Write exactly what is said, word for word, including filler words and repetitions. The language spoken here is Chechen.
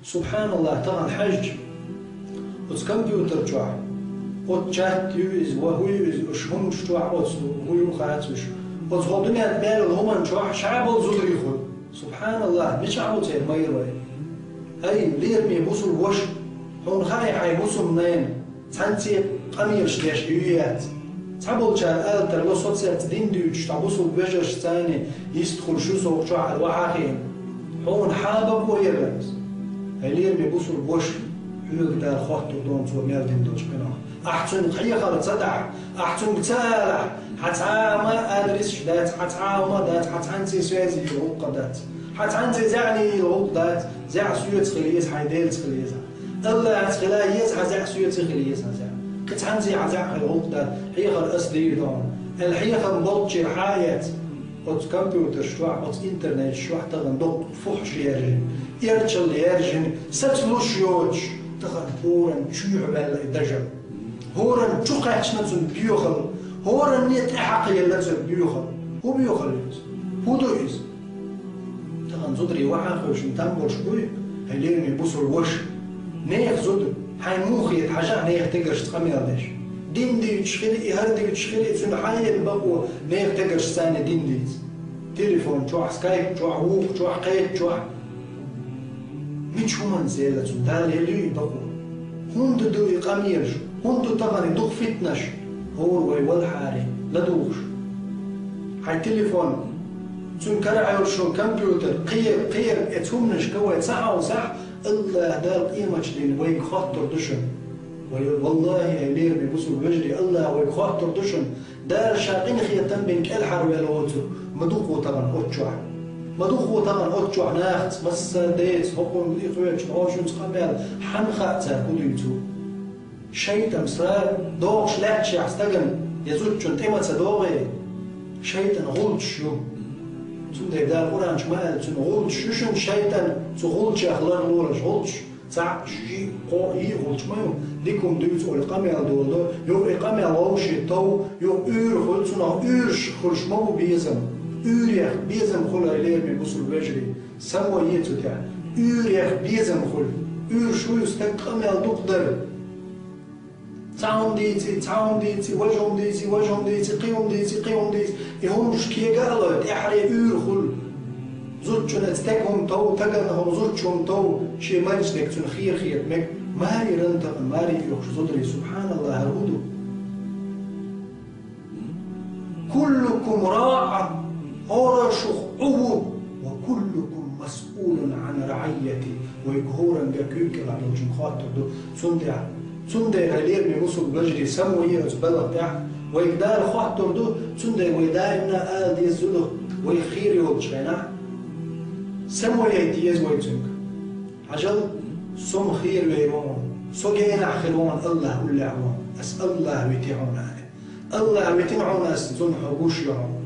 Субханаллах, тахан хьажча, оцу компьютер чохь, оцу чат ю иза, ва хӀу ю иза, уьш хӀуманаш чохь оцу хӀу ю хаьца уьш. Оцу хьо дуьнен мел хӀуман чохь ша болу зударий хуьлу. Субханаллах, мичахь бу церан майра вай? Ай, лераме бусул ваша, хьуна хаьа хьайн бусул нана, цхьаьнцце къамелаш деш ю яц. Цхьаболчара ала тарло, со цаьрца дин дуьйцуш, цхьа бусул вежаршца цхьаьна йистхуьлуш ю со чохь аьлла, вахьа хиъна. Хьуна хьан бакъо яра иза? Ай, лераме бусул ваша, хьоьга Дала хоттур ду цо мел дина долчу къинойх. Ахь цуьнга хьехар ца дахь, ахь цуьнга ца алахь, хьан цхьа а ма адресаш дац, хьан цхьа а ма дац, хьан цхьаьнцце связи йолу гӀуллакх дац. Хьан цхьаьнцце зӀене йолу гӀуллакх дац, зӀе соьца хила еза, хьайн Делаца хила еза. Аллахьца хила еза хьан зӀе, соьца хила еза хьан зӀе. Кхин цхьаьнцце хьан зӀе хила гӀуллакх дац, хьехар ас дийр ду хьуна. Аьлла хьехам болччера хьан а эцна, оцу компьютерш чохь, оцу интернеташ чохь тахана доккха фухӀаш яьржина, эрчалла яьржина, сацалуш йоцуш, тахана хӀоранна чоьхьа ваьлла и дажар. ХӀоранна чу кхаьчна цуьнан боьхалла, хӀоранне тӀаьхьакхаелла цуьнан боьхалла. ХӀун боьхалла ю иза? ХӀун ду иза? Тахана зударий вахьа хевшина там болуш буй, хьайн лераме бусул ваша. Нехан зуда, хьайн муха хета хьажахь нехан тегаршца къамел деш? Дин дуьйцуш хила и, хӀара дуьйцуш хила и, цуьнан хьан елла бакъо нехан тегаршца цхьаьна дин дийца? Телефон чохь, скайп чохь, вукху чохь, кхечу чохь. Мича хӀуманца елла цуьнан? Дала елла ю и бакъо? ХӀунда ду и къамелаш? ХӀунда ду тахана и дукха фитнаш? ХӀора вай валахьара ладугӀуш. Хьайн телефон, цуьнан карахь йолуш йолу компьютер, кхера, кхера, эцу хӀуманашка вай ца хьовсахь, Аллах Дала къематдийнахь вайга хоттур ду шуна. Вай, валлахи, ай лераме бусул вежарий, Аллах вайга хоттур ду шуна. Дала ша къинхетам бина кӀелхьарвелла воцург ма дукха ву тахана оцу чохь. Ма дукха ву тахана оцу чохь нахаца, массара деца, хӀокхунна и кхоьчу, хьошуьнца къамел, хьан хаьа цара хӀун дуьйцу? ШайтӀан сара догӀуш лаьтташехь стагана я зудчунна тӀе ма ца догӀий? ШайтӀан гӀулчаш ю. Цундела Дала Къуръан чу ма аьлла, цуьнан гӀулчаш ю шуна шайтӀан, цу гӀулчех ларлолаш гӀулчаш. Цхьаъ, шиъ, кхоъ, йиъ гӀулч ма ю, дика хӀума дуьйцу олий къамел долу, юха и къамел вовшийн тов, юха уьйр хуьлу цунах, уьйраш хуьлуш ма бу безам. Уьйрех безам хуьлу, ай лераме бусул вежарий, само е цу тӀехь. Уьйрех безам хуьлу. Уьйраш вуй стаг къамел дукха дара. Цхьа хӀума дийци, цхьа хӀума дийци, важа хӀума дийци, важа хӀума дийци, кхин хӀума дийци, кхин хӀума дийци. И хӀумаш кега а лой, тӀаьхьаре уьйр хуьлу. Зудчунна стеган хӀума тов, стагана хӀума зудчун хӀума тов, шен маьрша дерг цуьнан хера хета мега. Маре ран тахана, маре оьхуш зударий, субханаллах, хӀара хӀун ду? Куллукум раъ, хӀора шух Ӏу ву, ва куллукум масъулун ан раъийяти, вайга хӀоранга куьйга кӀелахь долчун хоттур ду. Цундела, цундела, ай лераме бусул вежарий, само е оцу балха тӀехь, вайга Дала хоттур ду, цундела вай даимна ала деза зуда, вай хера йолчу хенахь, само яйта еза вай цуьнга. Хьажал, со-м хера вер ву хьуна, со генахь хир ву хьуна Аллах уллехь ву хьуна, ас Аллах вити хьуна аьлла. Аллах витина хьуна ас, цунна хьо гуш ю хьуна.